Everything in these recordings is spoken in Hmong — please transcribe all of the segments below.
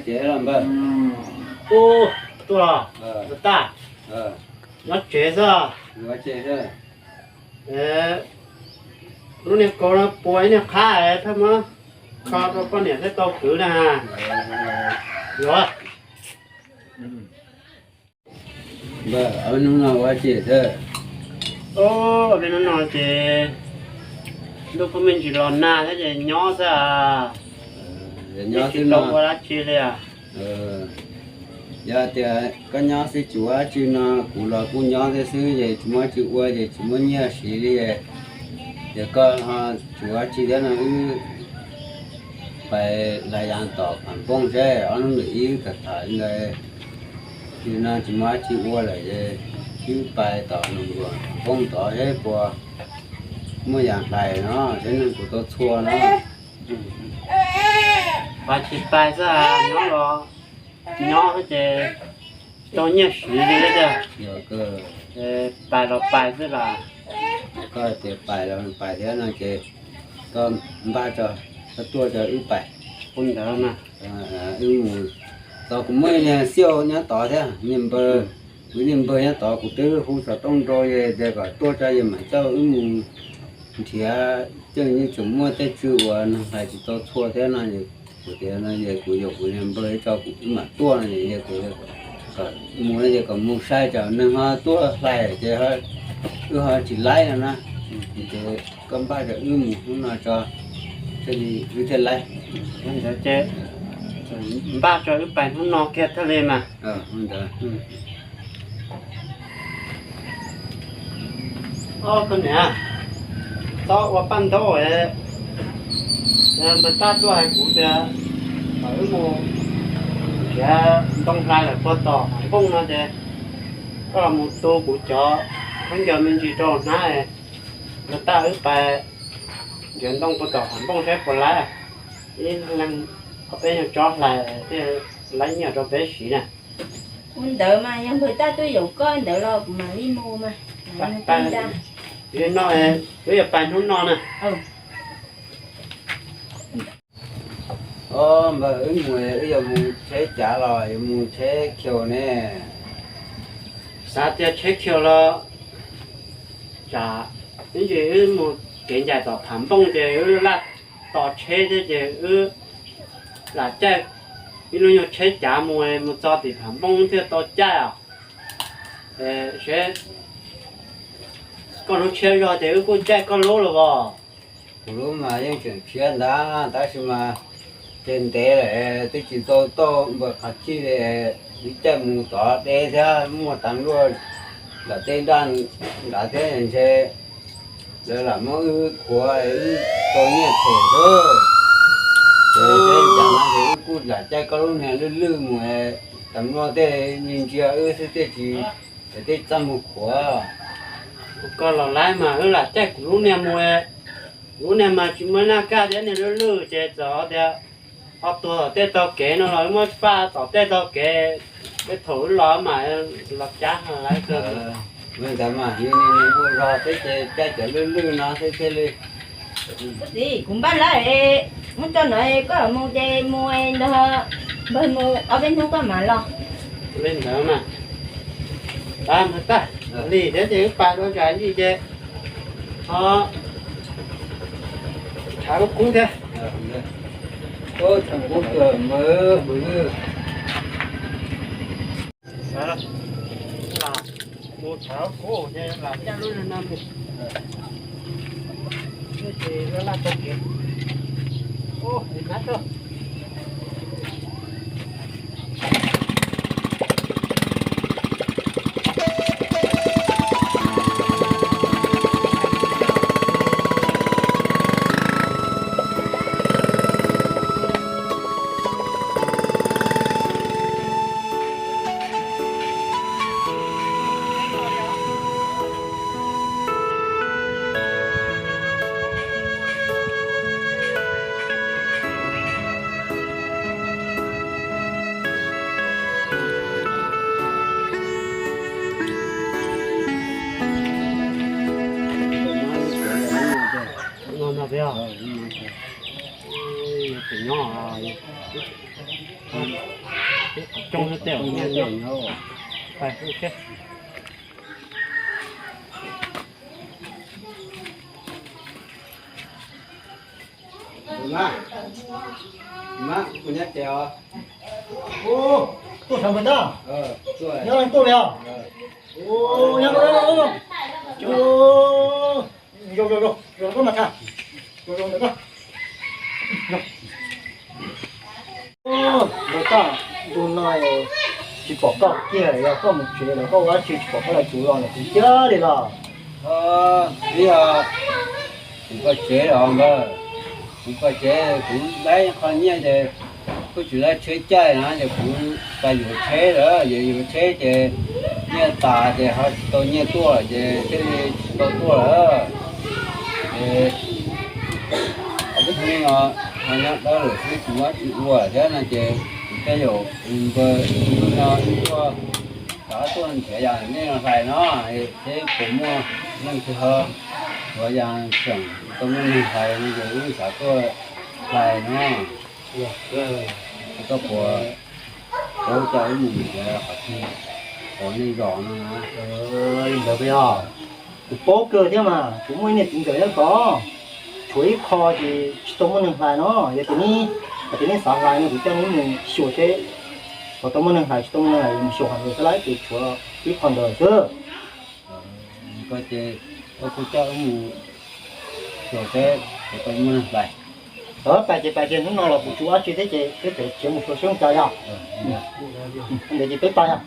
Ces los npawg. Ub, tuaj los, npawg Taj, nyob tsev xwb. Lub niag kaus no puas ib niag qhab es pheej muab kho rau poj niam thiab tau kwv na. Yuav. Npawg, hnub no ua dab tsi thiab? Hnub no ces ntuj kuj me ntsis los nag thiab ces nyob xwb. Nyob tsis tau ua dab tsi li. Yog tias koj nyob xwb tsis ua dab tsi no kuv los kuj nyob thiab xwb ces tsis muaj dab tsi ua ces tsis muaj nyiaj siv li. Ces koj ho tsis ua dab tsi thiab no wb pais hlais yas tom Phav Npooj seb ob hnub ntawm ib tham tham ntawd. Nim no tsis muaj dab tsi ua lawm, wb pais tom Phav Npooj tod seb puas muaj yas hlais no, seb neeg puas tau txhua no. Pais tsis pais xwb, nyob los nyob ces tsis tau nyiaj siv li tiag. Pais los pais xwb las. Koj tias pais los pais thiab no ces koj npaj tso, koj tuaj tso wb pais. Ua ntawd mas wb mus, tos kuv muaj ib niag xiauj nyob tod thiab, niag npawg, kuv niag npawg nyob tod kuv twb hu xov tooj rau es tias kom tuaj tso es mam coj wb mus nrhiav, coj yeej tseem muaj tej tswv uas neeg hlais tsis tau txhua thiab no. Kuv tias no es kuv yuav kuv niag npawg tso kuv wb mam tuaj no es kuv kom mus no ces kom mus saib tsam neeg ho tuaj hlais ces wb ho tsis laib no na. Ces koj npaj tsam wb mus hnub no tso, thiaj li wb thiaj laib. Ntawd ces npaj tso wb pais hnub no kiag thiaj li mas. Ob, koj niam, txhob ua paj ntaub es npawg Taj tuaj hais kuv tias kom wb mus nrhiav ntoo hlais lawm puag tom Phav Npooj no ces koj los mus tu kuv cov khaub ncaws me ntsis rau hnab es npawg Taj wb pais nrhiav ntoo puag tom Phav Npooj saib puas laib. Ib leeg ob peb nyuag tsob hlais thiaj laib nyiaj rau peb siv na. Ua ntawd mas yog npawg Taj tuaj yaum koj ntawd los kuv mam li mus mas. Wb yuav pais hnub no na. Ob, npawg, wb mus, wb yuav mus tsheb cav los yuav mus tsheb khiaus ne? Xav tias tsheb khiaus los tsam ib ntsis wb mus kev ncaim tom Phav Npooj ces wb laj tos tsheb thiab ces wb lam caij ib lub nyuag tsheb cav mus, mus txog tim Phav Npooj thiaj tau caij os. Seb koj lub tshiab zog ces wb kuj caij koj lub los as. Kuv lub mas yeej tseem tshiab ntag tab sis mas ces ntev lawm twb tsis tau toj npawg qhov txhij li. Wb caij mus tod deb thiab muaj tas luaj nram tej daj nrad thiab ntshe lawv lam muab wb khuav wb tau nyiaj them xwb. Ces seb cas no ces wb kuj lam caij koj lub niag lwj lwj mus, tas luaj tej ntsia wb xwb tej tsis, tej txaj muag khuav. Koj los laib mas wb lam caij kuv lub niag mus, kuv lub niag mas tsis muaj naj kaj thiab niag lwj lwj ces txawm tias ho tuag tom tej tog kev no los wb muab faj tom tej tog kev, tej thaum wb los mas los cab laib kawg. Ua ntawd mas yus niag mus zog xwb ces caij cov lwj lwj no xwb thiaj li. Koj txiv, kuv npaj lawm, muab tso no koj mus ces mus nrog npawg mus ob peb hnub koj mam los. Li ntawd mas, npawg Taj, lim thiab ces wb pais dua ntsais yij ces ho tshav kub kub thiab. Mus tshav kub ces lam caij lub no mus. Ces laj laj tau kev. Ub, nab tso. No no peb os. Tus nyob. Coob xwb tej. Tuaj sawv ntawd na. Nyob leej tuaj li os. Nyob, zaum zaum zaum koj mas tha. Zaum zaum ntawm koj. Ntawm koj, ntu no tsis pom koj kiag, yog koj mus tsev lawm koj ua dab tsi tsis pom koj los tsuv los ntawm kuv kiag li los? Ib yog kuv koj tsev los npawg, kuv koj tsev kuv laib qho nyiaj ces kuj tsis laib tsheb caij no ces kuv pais yuav tsheb lawm, yuav yuav tsheb ces nyiaj tas ces ho tsis tau nyiaj tuaj ces thiaj li tsis tau tuaj lawm. Ces ob peb hnub no ho nyob dawb lawm xwb tsis muaj dab tsi ua thiab no ces kuv thiaj yuav npawg no tuaj, xav tuaj nrhiav yam nej hlais no, seb puas muaj leej twg ho yuav yam tseem tau muaj neeg hlais no ces wb xav tuaj hlais no. Koj puas paub coj wb mus nrhiav qhov twg, qhov nej zos no na? Li ntawd puas yog? Kuv paub kawg thiab mas, kuv muaj ib niag txiv ntxawm nyob tod, tshuav ib qho ces tsis tau muaj neeg hlais no. Yog tias neb, yog tias neb xav hlais no kuv coj neb mus xyuas seb puas tau muaj neeg hlais tsis tau muaj neeg hlais, mus xyuas qhov ntawd xwb lawm ces tshuav ib qho ntawd xwb. Koj ces koj kuj coj wb mus xyuas seb puas tau muaj neeg hlais. Pais ces pais ces hnub no los kuv tsis ua dab tsi thiab ces peb tseem khiav mus xyuas seb ua cas yog. Ntawd ces peb pais yog.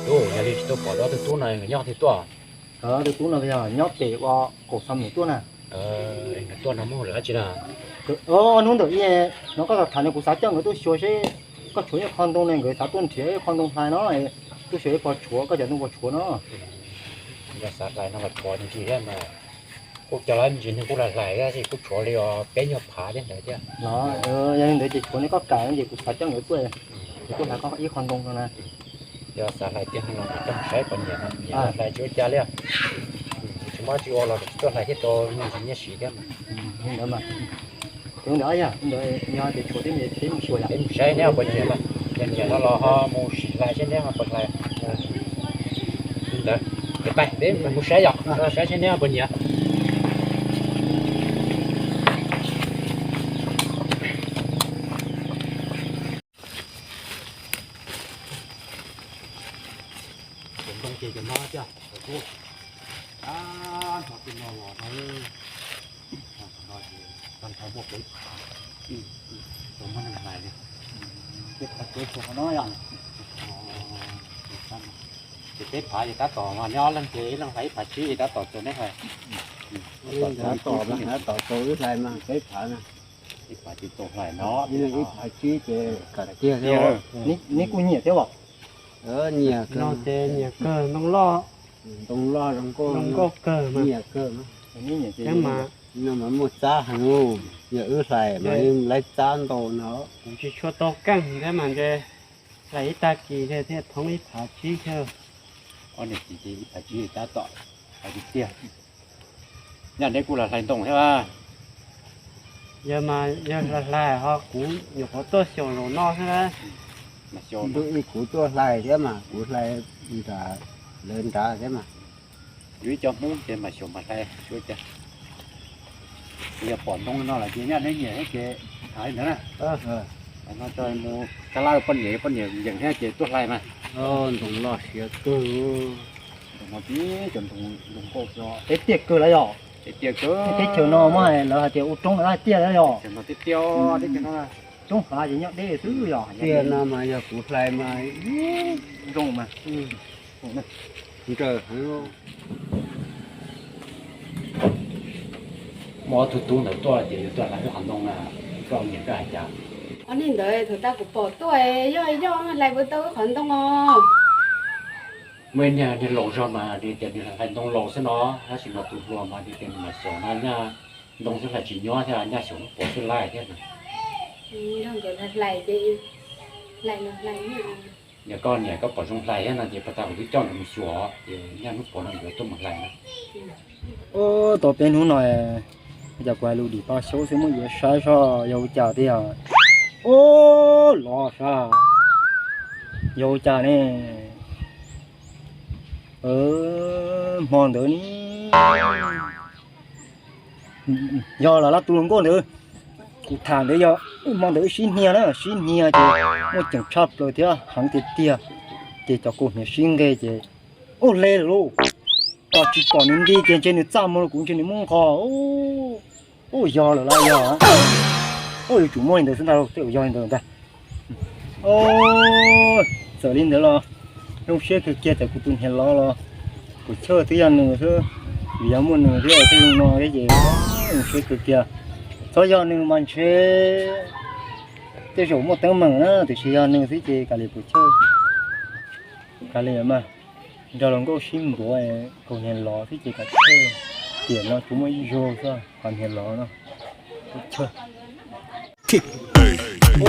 Yog li tsis tau pom ob tug tub no nkawd nyob twg tuaj? Ob tug tub no yog nyob pem ua kaum xam nws tuaj na. Nkawd tuaj no muaj lawm dab tsi na? Hnub ntawm ib no koj tham no kuv xav coj nkawd tuaj xyuas seb koj tshuav ib qho ntoo ne, nkawd xav tuaj nrhiav ib qho ntoo hlais no, tuaj xyuas ib qho tshuav, koj cov ntoo puas tshuav no. Yog xav hlais no los tshuav ntsis thiab mas, kuj coj lawm ntsis nws kuj hlais hlais thiab, kuj tshuav li os peb nyuag phav thiab ntawd thiab. Yog li ntawd ces tshuav ne koj kam ces kuv xav coj nkawd tuaj, nkawd tuaj hlais koj ib qho ntoo no na. Yog xav hlais tiag no los coj mus saib poj niam, niam hlais tsis ua cas li. Tsis muaj dab tsi ua los tsis tuaj hlais thiab tau me ntsis nyiaj siv thiab mas. Ntawd mas, ntawd yog ntawd yog tias tshuav thiab peb mus xyuas yom. Peb mus saib neb poj niam mas, yog nyiam no los ho mus sim hlais seb neb ho puas hlais. Ntawd, peb mus saib yom, saib seb neb ho puas nyiam. Cov ntoo ces cov no thiab, cov tub. Ab, nrog tej no los no, no ces tag nrho muaj peb phav, tsis tau muaj neeg hlais li. Peb phav tsuav tsuag no yom. Ces peb phav ces tab tom mas nyob leej ces ib leeg hlais ib phav tsib ces tab tom tsuas neb hlais. Tab tom tsuas wb hlais mas peb phav na. Ib phav tsib tau hlais no, ib leeg ib phav tsib ces kam tiag thiab. Neb kuj nyiam thiab os. Nyiam no ces nyiam kawg ntoo loj, ntoo loj zoo nkauj, zoo nkauj kawg mas nyiam kawg. Thiab mas no mas muaj txab heev, yog wb hlais mas yeej laib txab ntau no. Kuv tsis tshua tau keej thiab mas ntshe hlais ib tag kis thiaj thoob ib phav tsib thiab. Ob niam txiv ces ib phav tsib tab tom hlais tiag tiag. Nyaj neb kuj los hlais ntoo thiab. Yog mas yog hlais hlais ho kuv nyuam qhuav tuaj xyaum zaum no xwb na. Ntu ib kuv tuaj hlais thiab mas kuv hlais nram lawv nrad thiab mas. Yus ib co Hmoob ces mas xyaum mas hlais suav cas. Yog pom ntoo no lawm ces nyaj neb nyiam ces tham li ntawd na. No tso mus taj laj poj niam, poj niam yeem thiab ces tuaj hlais mas. Ntoo loj siav kawg. Ntoo no tib cov ntoo nkauj, peb tiag kawg lawm yog. Peb tiag kawg. Teb chaws no mas lawv hais tias ua roob lawm tiag lawm yog. Roob hav ces nyob deb xwb yog. Tiag no mas yog kuv hlais mas zoo mas. Muaj ob tug tub ntawd tuaj tias yuav tuaj hlais lub qhov ntoo na, koj niam koj hais cas? Ob niag ntawd thaum tas kuv pom tuaj, yog yog hlais puas tau lub qhov ntoo os. Muaj ib niag niag laus zog mas nws tias nws hlais ntoo laus xwb no, tab sis mas tus hluas mas nws tias nws mas xyov no nyaj ntoo xwb hlais tsis nyob thiab, nyaj xyov muab pov xwb laij thiab no. Yog nkawd hlais ces hlais los hlais. Yog koj niam koj pom zoo hlais thiab no ces puas tas kuv twb coj nkawd mus xyuas ces nyaj hnub pov no nkawd tuaj mus hlais na. Ub, tau peb hnub no, cas kuv hais lus dim paj xyoob xwb muab yuav saib seb yog ua cas tiag. Ub, los sav, yog ua cas ne? Hmo ntawd ne, yog los lawv tus hluas nkauj ntawd, kuv tham ntawd yog hmo ntawd wb sib hnia na, sib hnia ces muaj ceem tshaj plaws thiab heev tiag tiag, ces cov kaus hniav sib nqes ces ub hle lawm lauj. Tos tsis pom nws nti ces ntshe nws txaj muag rau kuv ntshe nws muab nqos. Ub, yog lawm los yog, ub, yuav tsum muaj li ntawd xwb ntag lauj, tej zaum yog li ntawd ntag. Txawm li ntawd los zoo siab kawg kiag, txawm kuv tus niam loj los kuv chawj twb yog nws xwb, vim yog muaj nws thiab tej zoo no thiab ces zoo siab kawg kiag. Txhob yog nws mas ntshe tej zaum muaj teeb meem na, tiam sis yog nws xwb ces kav liam puas chawj, kav liam mas. Nrog hluas nkauj sib npuav, kaus hniav lov xwb ces kav chawj, tiam no tsuas muaj ib zaug xwb, qhov hniav lov no. Kav chawj.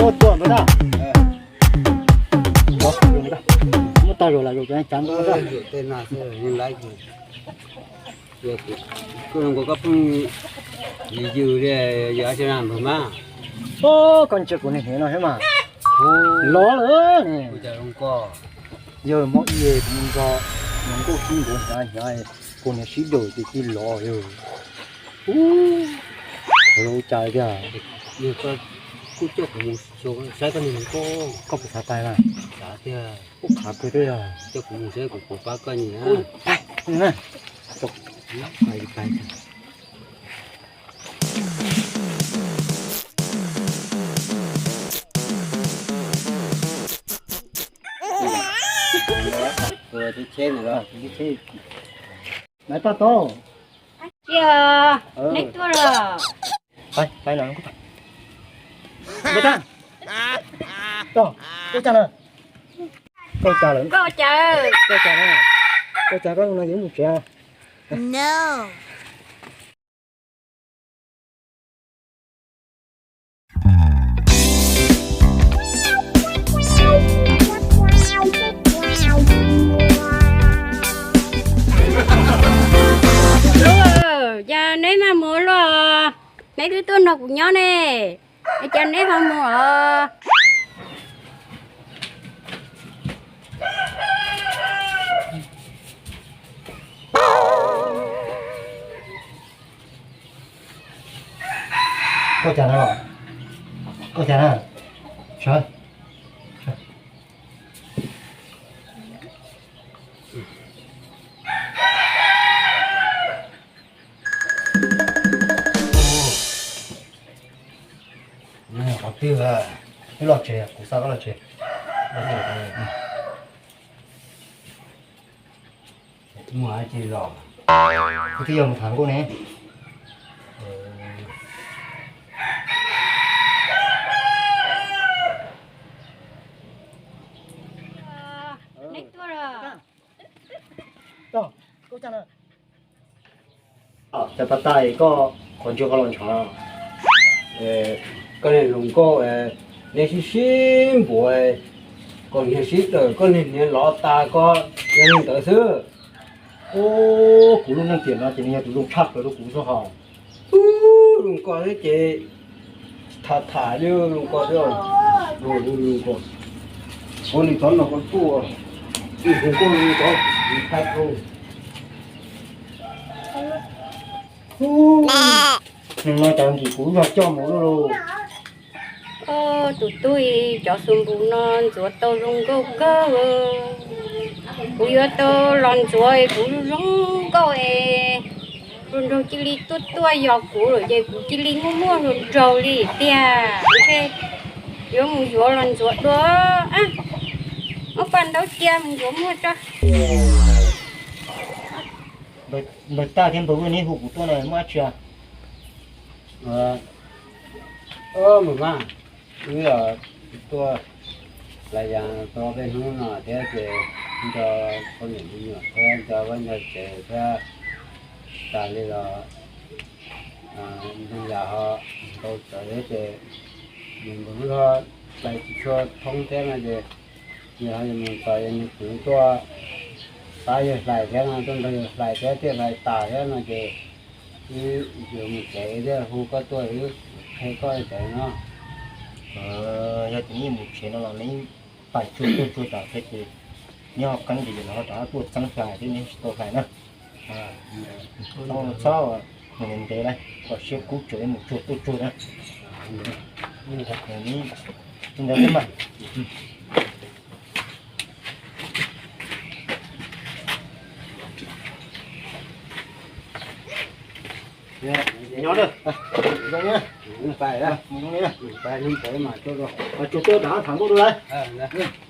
Ua tuaj ntawd na. Muab tag zaum las zaum cav ntawd. Koj zoo nkaus koj pheej yws yws li, yws ab tsi na npawg mas. Koj ntsia kuv niag hniav no thiab mas. Lov lawm ne. Yawg mob ies kuv mus nrog hluas nkauj sib npuav hnyav hnyav, kaus hniav sib daws ces cia lov yawg. Ub, ua cas tiag. Kuj coj kuv mus xyuas saib koj niag hluas nkauj. Koj puas xav pais mas? Xav tiag. Ub, qhav kawg thiab yog. Coj kuv mus saib kuv puas pab koj nyiam. Nais paj tau. Yog, neb tuaj los? Pais, pais no. Npawg Tag, koj, koj cas na? Koj cas lawm? Koj cas? Koj cas na? Koj cas koj no yuav mus tsev? Cas neb mag mus luaj? Neb twb tuaj nrog kuv nyob ne, es cas neb ho mus os? Koj cas na? Koj cas na? Sawv. Qhov twg, wb los tsev, kuv xa koj los tsev. Mus tsis los, kuv twb yog mus tham nkauj ne. Cas pab tais koj qhov ntsuag koj los ntshav. Koj niag hluas nkauj, neb sib sib npuav, koj niag sib dawm, koj niag hniav lov tas koj yog li ntawd xwb. Ub, kuv lub neej tiam no ces nws yog tus zoo tshaj plaws rau kuv xwb hos. Ub, zoo koj xwb ces tham tham li zoo koj xwb. Zoo koj, ua nws txov no koj tuaj, tus zoo koj zoo txov, thaij rau. Ub, nws no cas nkim kuv lub zog coj mus lawm. Ub, tus tub, cov xus npus no ntxuav tau zoo nkauj kawg. Kuv yuav tau los ntxuav kuv zoo nkauj es hluas nraug cia li tuaj tuaj yos kuv lawm ces kuv cia li muaj muaj hluas nraug li tiag. Ntshe yuav mus yuav los ntxuav dua. Muab paj ntaub cia mus ntxuav muag tso. Npawg Taj thiab npawg Vwj, neb hu kuv tuaj no muaj dab tsi os? Mus mas, wb tuaj lawm yav tau peb hnub no thiab ces nco poj niam me nyuam thiab nco vaj nco tsev thiab tas li los ntoo yam ho ntau tsawv thiab ces nws npus ho hlais tsis tshua thoob thiab no ces nws ho yuav mus txog yog nws kwv tuaj pab yawg hlais thiab no tuaj nrog yawg hlais thiab thiaj hlais tas thiab no ces wb yuav mus tsev thiaj hu koj tuaj wb qhia koj li ntawd no. Yog tias neb mus tsev no los neb pais tsuag tuaj tsuag tom thiab ces neb ho qeeb ces yog lawv ho rov qab tuaj txeeb hlais thiab neb tsis tau hlais na. Txhob mus ntev ntev lawm, kom siab kub tsuas mus tsuag tuaj tsuag na. Li ntawd xwb mas. Nyob, zoo, pais, pais, tsuag tuaj rov qab tham nkauj dua lawm.